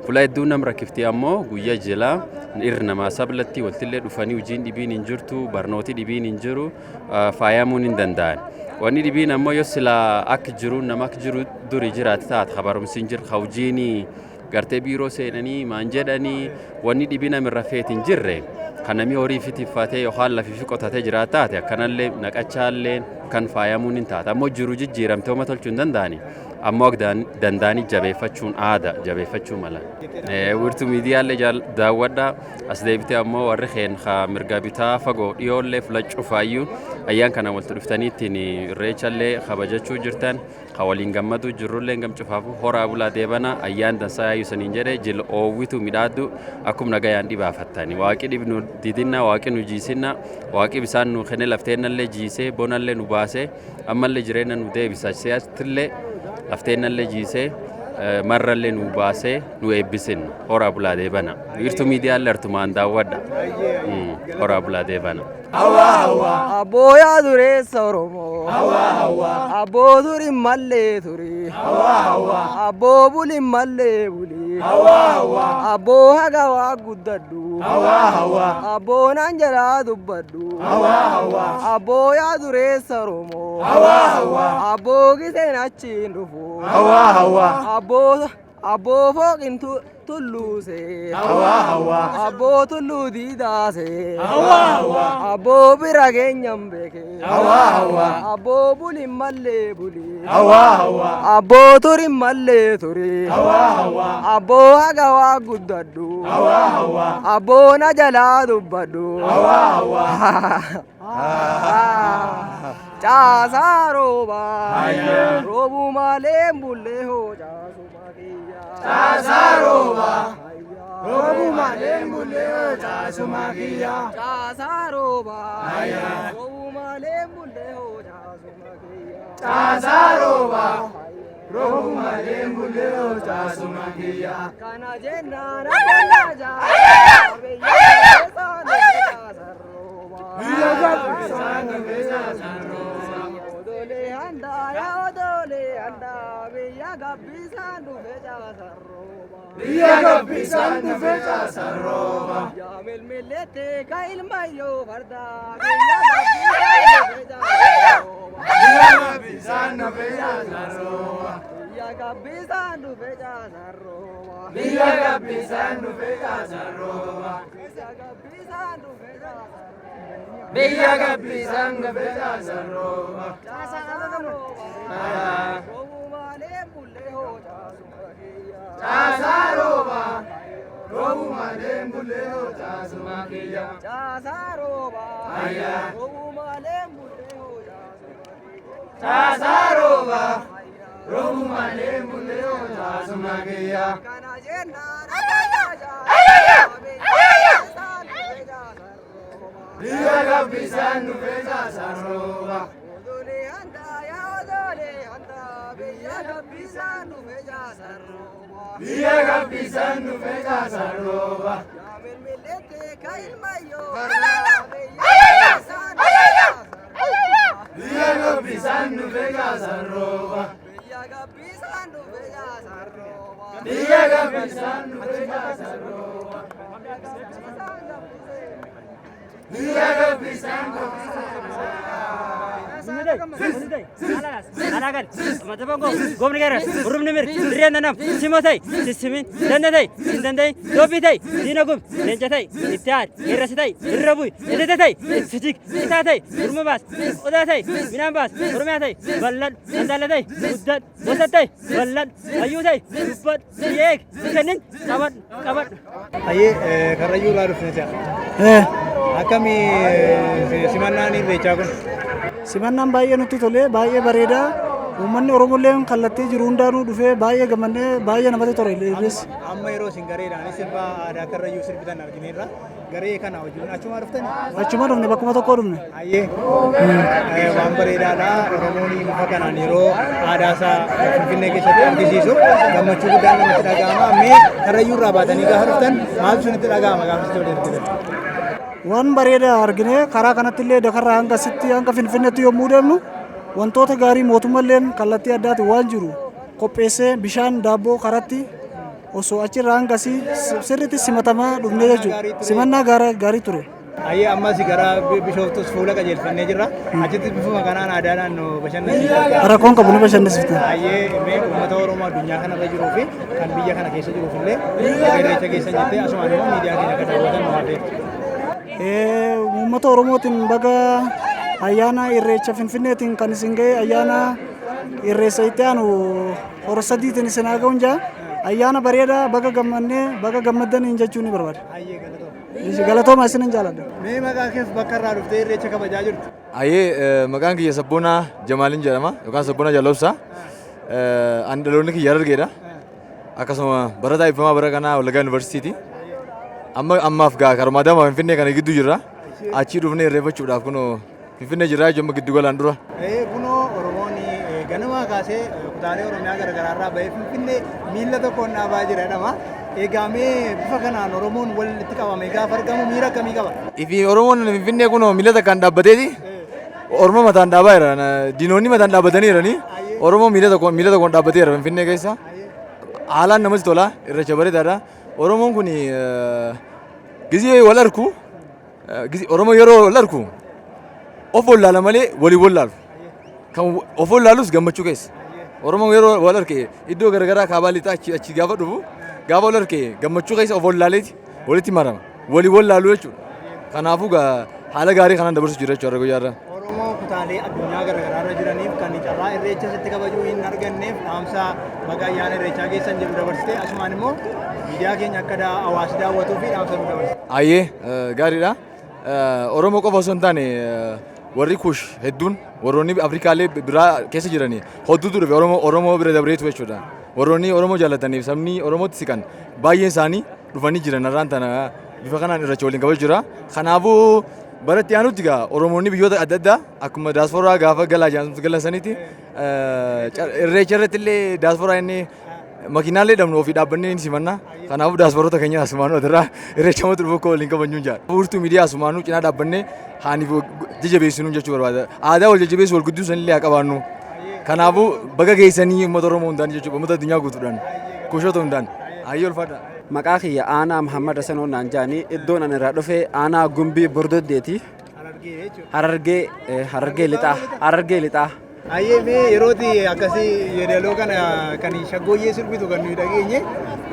R: Fuula hedduu nam rakkifti ammoo guyyaa jilaa irra namaa sablatti waltillee dhufanii hojiin dhibiin hin jirtu, barnooti dhibiin hin jiru, faayamuun hin danda'an. Wanni dhibiin ammoo yoo silaa akka jiru nama akka jiru duri jiraate taate habarumsi hin jiru, hojiin gartee biiroo seenanii maan jedhanii wanni dhibii namirra feet hin jirre, kan namni horii fi tiffatee yookaan lafii fi qotatee jiraat taate akkanallee naqachaallee kan faayamuun hin taate. Ammoo jiru jijjiiramtee homa tolchuu hin danda'ani. Ammoo akka danda'anii jabeeffachuun aada jabeeffachuu mala. Wirtuu miidiyaallee daawwadhaa as deebitee ammoo warri keen mirga bitaa fagoo dhiyoollee filachuu faayyuu ayyaan kana walitti dhuftanii ittiin irreechallee kabajachuu jirtan ka waliin gammaduu jirrullee gamcufaafuu horaa bulaa deebana ayyaan dansaa yaayyuu saniin jedhe jil oowwitu midhaaddu akkuma nagayaan dhibaafattani. Waaqi dhibnu didinna, waaqi nu jiisinna, waaqi bisaan nu kenne, lafteennallee jiisee bonallee nu baasee ammallee jireenya nu deebisa, si'attillee lafteennallee jiisee marrallee nu baasee nu eebbisin. Horaa bulaa deebana. Wiirtuu miidiyaallee artumaan daawwadha. Horaa bulaa deebana.
C: Abboo yaa dureessa Oromoo. Abboo turi mallee turi. Abboo buli mallee buli. Abboo haga waa guddadhu. Abboo naan jalaa dubbadhu. Abboo yaa dureessa Oromoo. Abboo giseen achiin dhufu. Abboo abboo fooqin tulluuse. Abboo tulluu diidaase. Abboo bira keenyan beeke. Abboo buli mallee buli. Abboo turi mallee turi. Abboo haga waa guddadhu. Abboo na jalaa dubbadhu. Caasaa rooba. Roobuu malee bullee hoo caasuma kiyya.
D: Caasaa rooba. Roobuu malee bullee hoo caasuma kiyya.
C: Caasaa rooba. Roobuu malee bullee hoo caasuma kiyya.
D: Caasaa rooba. Roobuu malee bullee hoo caasuma kiyya.
C: Kana jennaan akkana jaa. Biyya keessaan caasaa rooba.
D: Biyya gabbisaan dhufee caasaan rooba.
C: Odolee handaa yaa odolee handaa biyya gabbisaan dhufee caasaan rooba.
D: Biyya gabbisaan dhufee caasaan rooba.
C: Yaa milmilleetti ka ilmayyoo fardaa biyya gabbisaan dhufee caasaan rooba.
D: Biyya gabbisaan dhufee caasaan rooba.
C: Biyya gabbisaan dhufee caasaan rooba.
D: Biyya gabbisaan dhufee caasaan rooba.
C: Biyya gabbisaan dhufee caasaan rooba.
D: Biyya gabbisaan dhufee caasaan rooba.
C: Caasaan rooba. Roobuu malee bullee hoo caasuma kiyya.
D: Caasaa rooba. Roobuu malee bullee hoo caasuma kiyya.
C: Caasaa rooba. Roobuu malee bullee hoo caasuma kiyya.
D: Caasaa rooba. Roobuu malee bullee hoo caasuma kiyya.
C: Kana jennaan akkana jaa. Biyya gabbisaan dhufee caasaan rooba.
D: Biyya gabbisaan dhufee caasaan rooba.
C: Odolee handaa yaa odolee handaa biyya gabbisaan dhufee caasaan rooba.
D: Biyya gabbisaan dhufee caasaan rooba.
C: Yaa milmilleetti ka ilmayyoo fardaa biyya gabbisaan dhufee caasaan rooba.
D: Biyya gabbisaan dhufee caasaan rooba.
C: Biyya gabbisaan dhufee caasaan rooba.
D: Biyya gabbisaan dhufee caasaan rooba. Biyya gabbisaan dhufee.
F: Alagal, Matabango, Gomnigaras, Rumnimir, Renanam, Simotay, Sissimin, Dandatay, Sindanday, Dobitay, Dinagum, Lenjatay, Itad, Irasitay, Irrabu, Edetatay, Sitik, Itatay, Urmabas, Odatay, Minambas, Urmatay, Balad, Andalatay, Uddat, Wasatay, Balad, Ayutay, Ubbat, Siek, Sikanin, Kabat, Kabat.
A: Ayyee Karrayyuu irraa dhufne ta'a. Akkami simannaan irreechaa kun?
D: Simannaan baay'ee nutti tolee, baay'ee bareedaa. Uummanni Oromollee kallattii jiru hundaanuu dhufee baay'ee gammannee, baay'ee namatti tola irreessi.
A: Amma yeroo isin gareedhaan sirba aadaa Karrayyuu sirbitan argineerra. Garee kana wajjin achuma dhuftani?
D: Achuma dhufne, bakkuma tokko dhufne.
A: Ayyee waan bareedaadha. Oromoon bifa kanaan yeroo aadaa isaa Finfinnee keessatti argisiisu gammachuu guddaan namatti dhaga'ama. Mee Karrayyuu irraa baatanii gaafa dhuftan maaltu isinitti dhaga'ama gaafa sitti waliin argitan?
D: Waan bareedaa argine. Karaa kanatti illee dakarraa hanga sitti, hanga Finfinneetti yommuu deemnu, wantoota gaarii mootummalleen kallattii addaatiin waan jiru qopheessee, bishaan, daabboo karatti osoo achirraa hangasii sirriitti simatamaa dhufne jechuudha. Simannaa gaarii ture.
A: Ayyee, ammas gara Bishooftus fuula qajeelfannee jirra. Achitti bifuma kanaan aadaadhaan nu bashannansiisa.
D: Rakkoon qabu, ni bashannansiifta.
A: Ayyee, mee uummata Oromoo addunyaa kanarra jiruu fi kan biyya kana keessa jiruuf illee irreecha keessa jettee, asumaan immoo miidiyaa keenya akka daawwatan nu hafeerti.
D: Uummata Oromootiin baga ayyaana Irreecha Finfinneetiin kan isin ga'e, ayyaana Irreessa itti aanu hora sadiitiin isin haa ga'uun jaa. Ayyaana bareedaa, baga gammannee, baga gammaddaniin jechuun ni barbaada. Galatooma, isinin jaaladha.
A: Mee maqaa keef bakka irraa dhuftee irreecha kabajaa jirtu?
S: Ayyee, maqaan kiyya Sabboonaa Jamaaliin jedhama yookaan Sabboonaa Jaalobsaa. Ani dhaloonni kiyya Harargeedha. Akkasuma barataa eebbifamaa bara kanaa Wallaggaa Yuunivarsiitiiti. Amma ammaaf gaa karumaa dama Finfinnee kana gidduu jirra. Achii dhufnee irreeffachuudhaaf kunoo Finfinnee jirraa jechuun giddu galaan dura.
A: Kunoo Oromoon ganamaa kaasee kutaalee Oromiyaa garaagaraa irraa bahee Finfinnee miilla tokkoon dhaabaa jira jedhama. Egaa mee bifa kanaan Oromoon walitti qabame gaafa argamu miira akkamii qaba?
S: Ifi Oromoon Finfinnee kunoo miilla takkaan dhaabbateeti. Oromoo mataan dhaabaa jira. Diinonni mataan dhaabbatanii jiranii. Oromoo miilla tokkoon dhaabbatee jira Finfinnee keessa. Haalaan namatti tola. Irreecha bareedaadha. Oromoon kun gizee wal arku, Oromoo yeroo wal arku of wallaala malee walii wallaalu. Kan of wallaalus gammachuu keessa. Oromoon yeroo wal arke iddoo garaagaraa kaabaa lixaa achi achi gaafa dhufu, gaafa wal arke gammachuu keessa of wallaaleeti walitti marama. Walii wallaalu jechuudha. Kanaafuu haala gaarii kanaan dabarsu jira jechuudha guyyaa irraa.
A: Oromoo kutaalee addunyaa garaagaraa irra jiraniif kan carraa irreecha sitti kabajuu hin arganneef dhaamsa baga ayyaana irreechaa geessan jedhu dabarsitee, asumaan immoo miidiyaa keenya akka hawaasi daawwatuu fi dhaamsa nu dabarsite.
S: Ayyee, gaariidha. Oromoo qofa osoo hin taane warri Kush hedduun, warroonni Afrikaalee biraa keessa jiranii hedduutu dhufe Oromoo bira dabreetu jechuudha. Warroonni Oromoo jaallataniif sabni Oromootti siqan baay'een isaanii dhufanii jiran, har'aan tana bifa kanaan irreecha waliin kabaju jira. Kanaafuu baratti aanutti gaa Oromoonni biyyoota adda addaa akkuma daasporaa gaafa galaa galan sanitti irreecha irratti illee daasporaa inni makiinaalee dhabnu ofii dhaabbannee ni simanna. Kanaafuu daasporoota keenya asumaanuu asirraa irreecha matu dhufu akka waliin kabajuun jira. Wiirtuu miidiyaa asumaanuu cinaa dhaabbannee haaniif jajjabeessinuu jechuu barbaada. Aadaa wal jajjabeessu, wal guddisuu sanillee haa qabaannu. Kanaafuu baga geessanii uummata Oromoo hundaan jechuudha, uummata addunyaa guutuudhaan, Kushoota hundaan. Hayyee, ulfaadha.
T: Maqaa kiyya Aanaa Muhammad Hasanoo naan jaanii, iddoon ani irraa dhufe aanaa Gumbii Bordoddeeti. Harargee, Harargee lixaa, Harargee lixaa.
A: Ayyee, mee yerooti akkasii yeedaloo kana kan shaggooyyee sirbitu kan nuyi dhageenye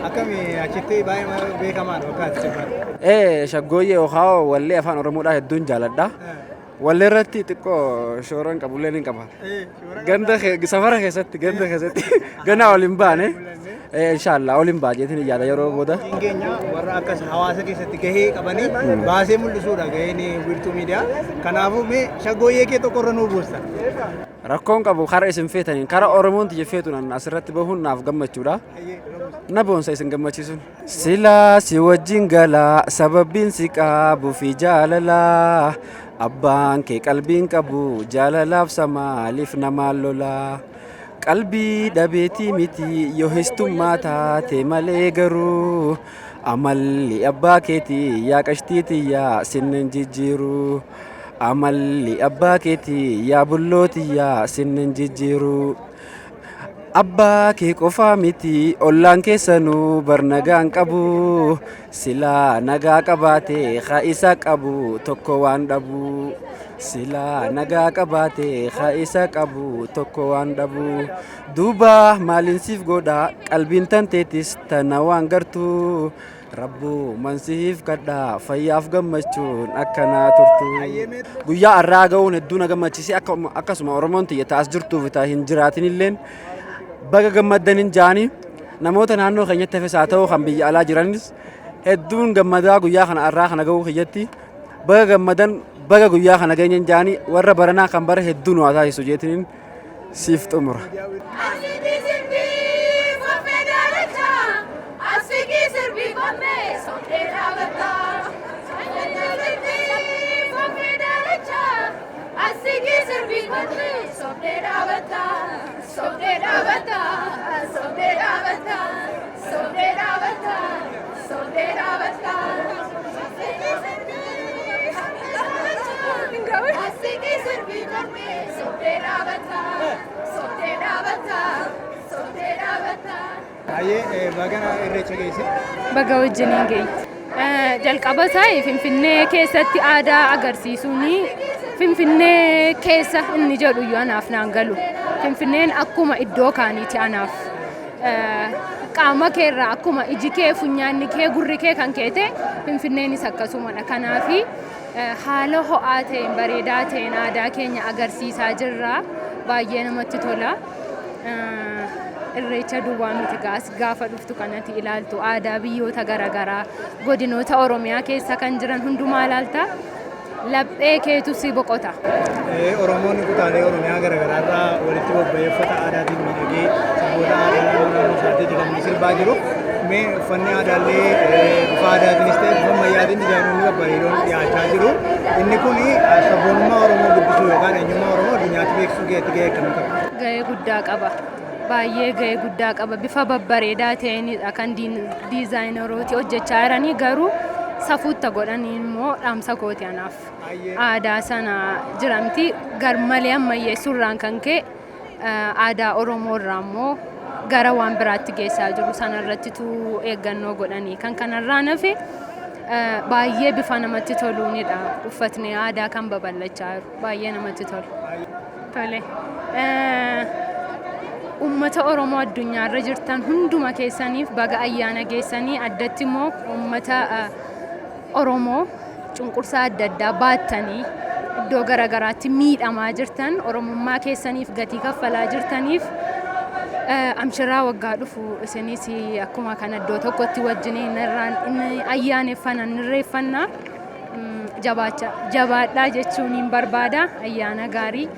A: akkami? Achitti baay'ee beekamaadha fakkaata sirbaan.
T: Shaggooyyee yookaan wallee afaan Oromoodhaa hedduun jaaladha. Wallee irratti xiqqoo shooran qabullee ni qaba. Ganda safara keessatti, ganda keessatti gana ol hin baane. Inshaallah ol hin baa jeetiin yaada yeroo booda.
A: Hojiin keenya warra akkas hawaasa keessatti gahee qabanii baasee mul'isuudha gaheen wiirtuu miidiyaa. Kanaafuu mee shaggooyyee kee tokko irra nuu buusta.
T: Rakkoon qabu, kara isin feetaniin, kara Oromoon tiyya feetuun asirratti bahuun naaf gammachuudha. Na boonsa isin gammachiisuun. Silaa si wajjin galaa, sababbiin si qabu fi jaalalaa, abbaan kee qalbiin qabu jaalalaaf samaaliif namaan lolaa. Qalbii dhabeetii miti yoo histummaa taate malee, garuu amalli abbaa keetii yaa qashtii tiyyaa sinnin jijjiiru. Amalli abbaa keetii yaa bulloo tiyyaa sinnin jijjiiru. Abbaa kee qofaa miti, ollaan keessanuu bar nagaan qabu. Silaa nagaa qabaate haa isa qabu tokko waan dhabu. Silaa nagaa qabaate haa isa qabu tokko waan dhabu. Duuba maaliin siif godha qalbiin tanteetis tana waan gartu. Rabbuman siif kadha fayyaaf gammachuun akkanaa turtu. Guyyaa har'aa ga'uun hedduu na gammachiise akkasuma Oromoon tiyya taas jirtuuf taa hin jiraatin illeen baga gammaddan hin jaani namoota naannoo keenyatti hafes haa ta'u kan biyya alaa jiranis hedduun gammadaa guyyaa kana har'aa kana ga'uu kiyyatti baga gammadan baga guyyaa kana geenyen jaani warra baranaa kan bara hedduu nu haa taasisu jeetiniin siif xumura.
A: Baay'ee baga irreecha geesse.
L: Baga wajjiniin geenye. Jalqaba isaa Finfinnee keessatti aadaa agarsiisuun Finfinnee keessa inni jedhu iyyuu anaaf naan galu. Finfinneen akkuma iddoo kaaniiti anaaf. Qaama keerraa akkuma iji kee, funyaanni kee, gurri kee kan kee ta'e Finfinneenis akkasumadha. Kanaafi haala ho'aa ta'een bareedaa ta'een aadaa keenya agarsiisaa jirra. Baay'ee namatti tola. Irreecha duwwaa miti gaas gaafa dhuftu kanatti ilaaltu aadaa biyyoota garaagaraa godinoota Oromiyaa keessa kan jiran hundumaa ilaalta. Laphee keetu si boqota.
A: Oromoonni kutaalee Oromiyaa garaagaraa irraa walitti bobba'ee uffata aadaatiin miidhagee sirboota aadaa naannoo naannoo isaatiitti kan inni sirbaa jiru. Mee uffanni aadaallee bifa aadaatiinis ta'e bifa ammayyaatiin dizaayinoonni babbareedoon dhiyaachaa jiru. Inni kun sabboonummaa Oromoo guddisuu yookaan eenyummaa Oromoo addunyaatti beeksisuu keessatti gahee akkamii qaba?
L: Gahee guddaa qaba. Baay'ee gahee guddaa qaba. Bifa babbareedaa ta'eenidha kan diizaayinerooti hojjechaa jiranii garuu safuutta godhanii immoo dhaamsa kooti anaaf. Aadaa sana jiramti garmalee ammayyeessuurraan kan ka'e aadaa Oromoo irraa immoo gara waan biraatti geessaa jiru sanarrattitu eeggannoo godhanii kan kanarraa hafe baay'ee bifa namatti toluunidha uffatni aadaa kan babal'achaa jiru baay'ee namatti tola. Tole. Uummata Oromoo addunyaarra jirtan hunduma keessaniif baga ayyaana geessanii addatti immoo uummata Oromoo cunqursaa adda addaa baattanii iddoo garaagaraatti miidhamaa jirtan Oromummaa keessaniif gatii kaffalaa jirtaniif amshiraa waggaa dhufu isinis akkuma kana iddoo tokkotti wajjiniin ayyaaneffanna irreeffanna jabaadhaa jechuun hin barbaada ayyaana gaarii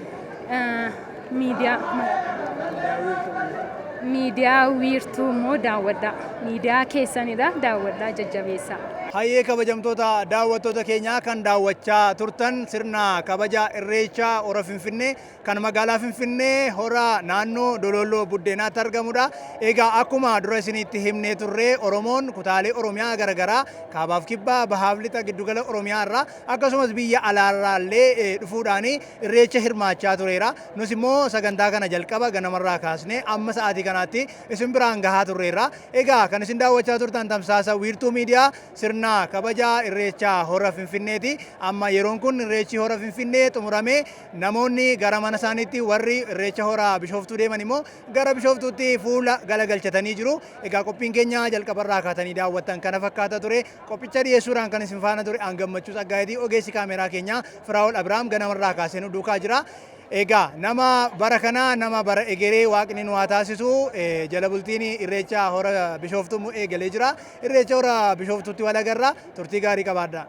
L: miidiyaa wiirtuu immoo daawwadhaa miidiyaa keessanidha daawwadhaa jajjabeessaa.
A: Hayyee kabajamtoota daawwattoota keenyaa kan daawwachaa turtan sirna kabaja irreechaa hora Finfinnee kan magaalaa Finfinnee hora naannoo Dololloo Buddeenaatti argamudha. Egaa akkuma dura isinitti himnee turre Oromoon kutaalee Oromiyaa garaagaraa kaabaaf kibbaa bahaaf lixa giddugala Oromiyaa irraa akkasumas biyya alaarraa illee dhufuudhaan irreecha hirmaachaa tureera. Nus immoo sagantaa kana jalqaba ganamarraa kaasnee amma sa'aatii kanaatti isin biraan gahaa turreerra. Egaa kan isin daawwachaa turtan tamsaasa wiirtuu miidiyaa sirna kabaja irreechaa hora Finfinneeti. Amma yeroon kun irreechi hora Finfinnee xumuramee namoonni gara mana isaaniitti warri irreecha hora Bishooftuu deeman immoo gara Bishooftuutti fuula galagalchatanii jiru. Egaa qophiin keenya jalqabarraa kaatanii daawwattan kana fakkaata ture. Qophicha dhiyeessuudhaan kan isin faana ture an Gammachuu Tsaggaayiti ogeessi kaameraa keenya Firaa'ol Abiraam ganamarraa kaasee nu duukaa jira. Egaa nama bara kanaa nama bara egeree waaqni nu haa taasisu jala bultiin irreecha hora Bishooftuu eegalee jira. Irreecha hora Bishooftuutti wal agarra. Turtii gaarii qabaadhaa.